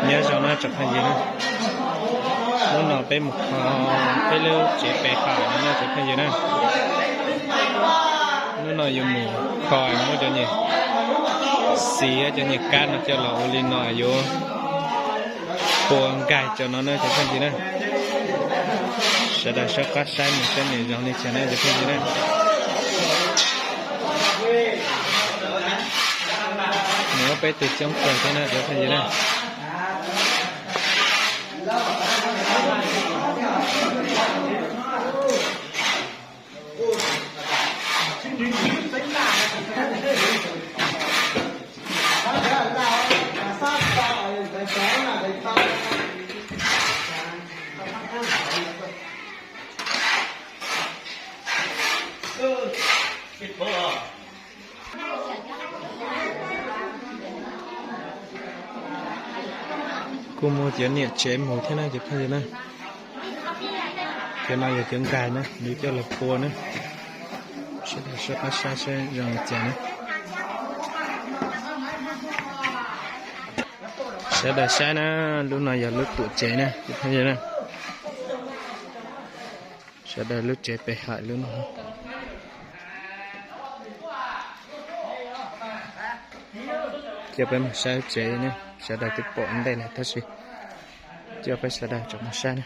Nyob zoo na tsoom phooj ywg na, hnub no peb mus kho peb lub tsev pe ham no na tsoom phooj ywg na. Hnub no yuav mus kho muab cov nyuag xiv cov nyuag kab no coj los ua li no yuav pua nkaig rau no na cov phooj ywg na. Sawv daws soj qab saib mus saib nws zoo li cas na cov phooj ywg na. Nws muab peb tug coob kawg thiab na cov phooj ywg na. Kuj muaj cov niam tsev mus thiab na cov phooj ywg na. Cov no yog cov nkaig na, lawv coj los pua na. Sawv daws soj qab saib saib zoo li cas na. Sawv daws saib na, lub no yog lub tuam tsev na cov phooj ywg na. Sawv daws lub tsev pe hawm lub no. Coj peb mus saib lub tsev ne, sawv daws twb pom ntej lawm tab sis coj peb sawv daws tsom mus saib na.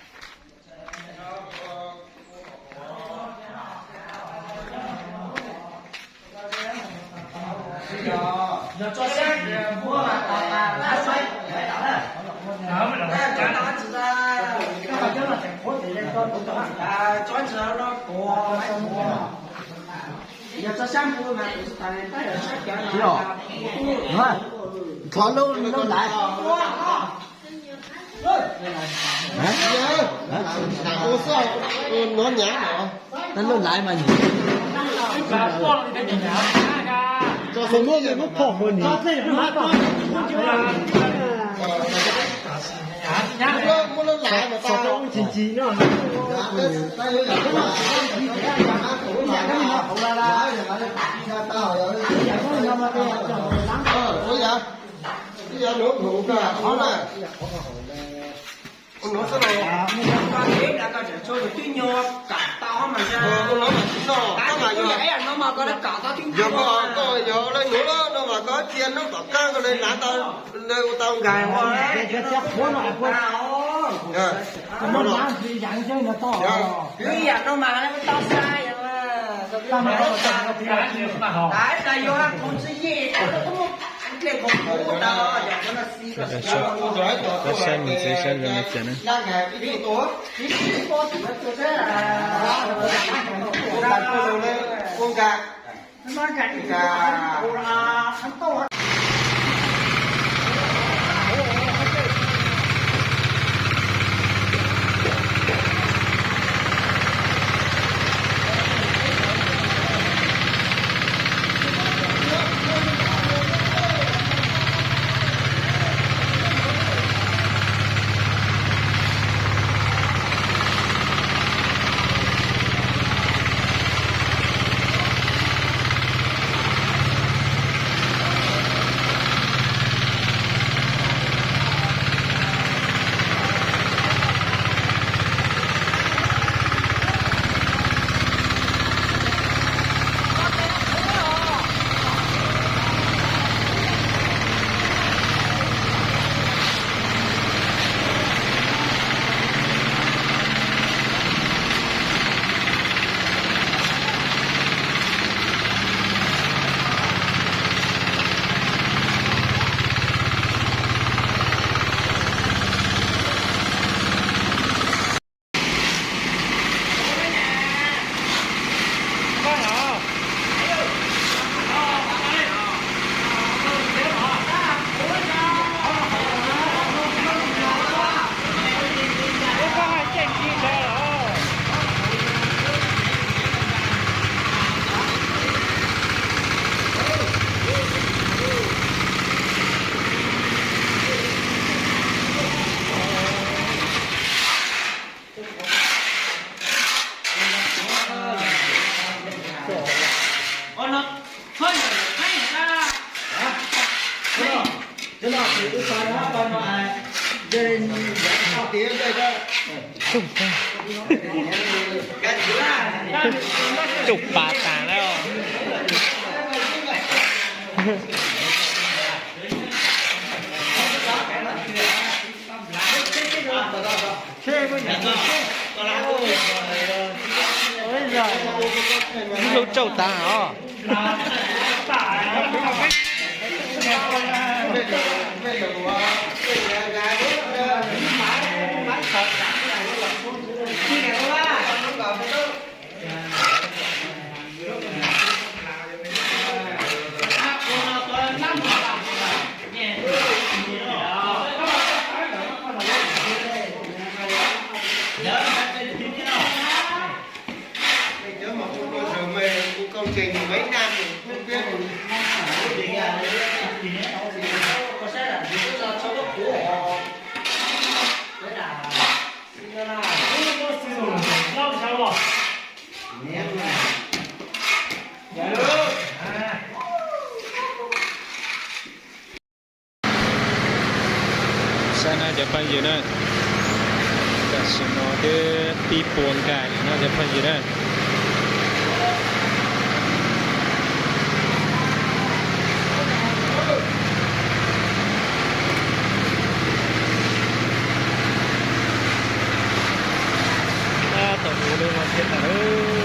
Thov lub lub laiv. Lub laiv mas nim. Muab muab phom mus nim. Muab lub laiv mas tau. Yog koj, koj yog leej nuav no mas koj cia nub tom qab koj le lav tau le ua tau nkag ua. Sawv daws soj qab saib mus ntxiv saib zoo li cas na. Tsuj pas tas lawm. Lub tsuj tas os. Saib na cov phooj ywg na, tam sim no twb pib pua nkais no cov phooj ywg na. Tab tom ua lub no thiab tas lawm.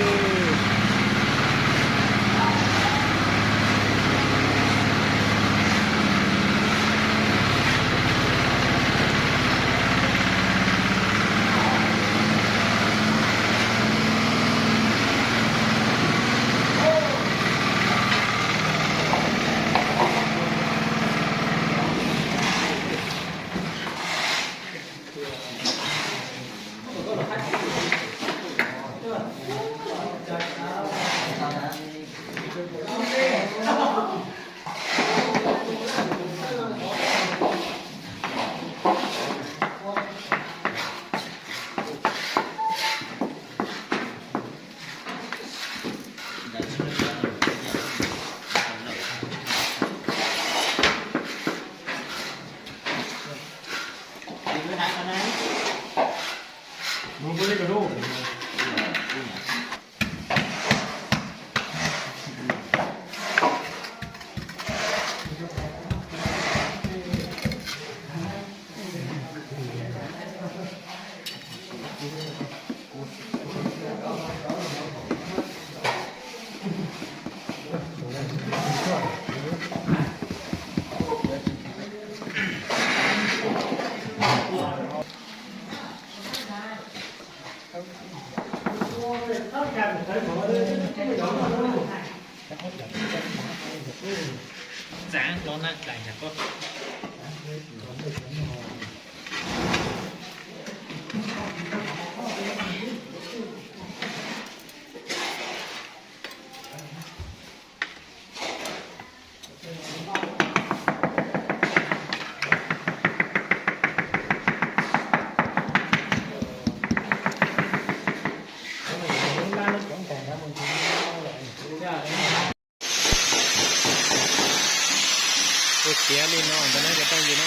Ua ciav li no ntag na cov phooj ywg na.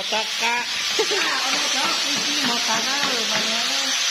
Tag qab. Cov kwv tij mos tas na, mas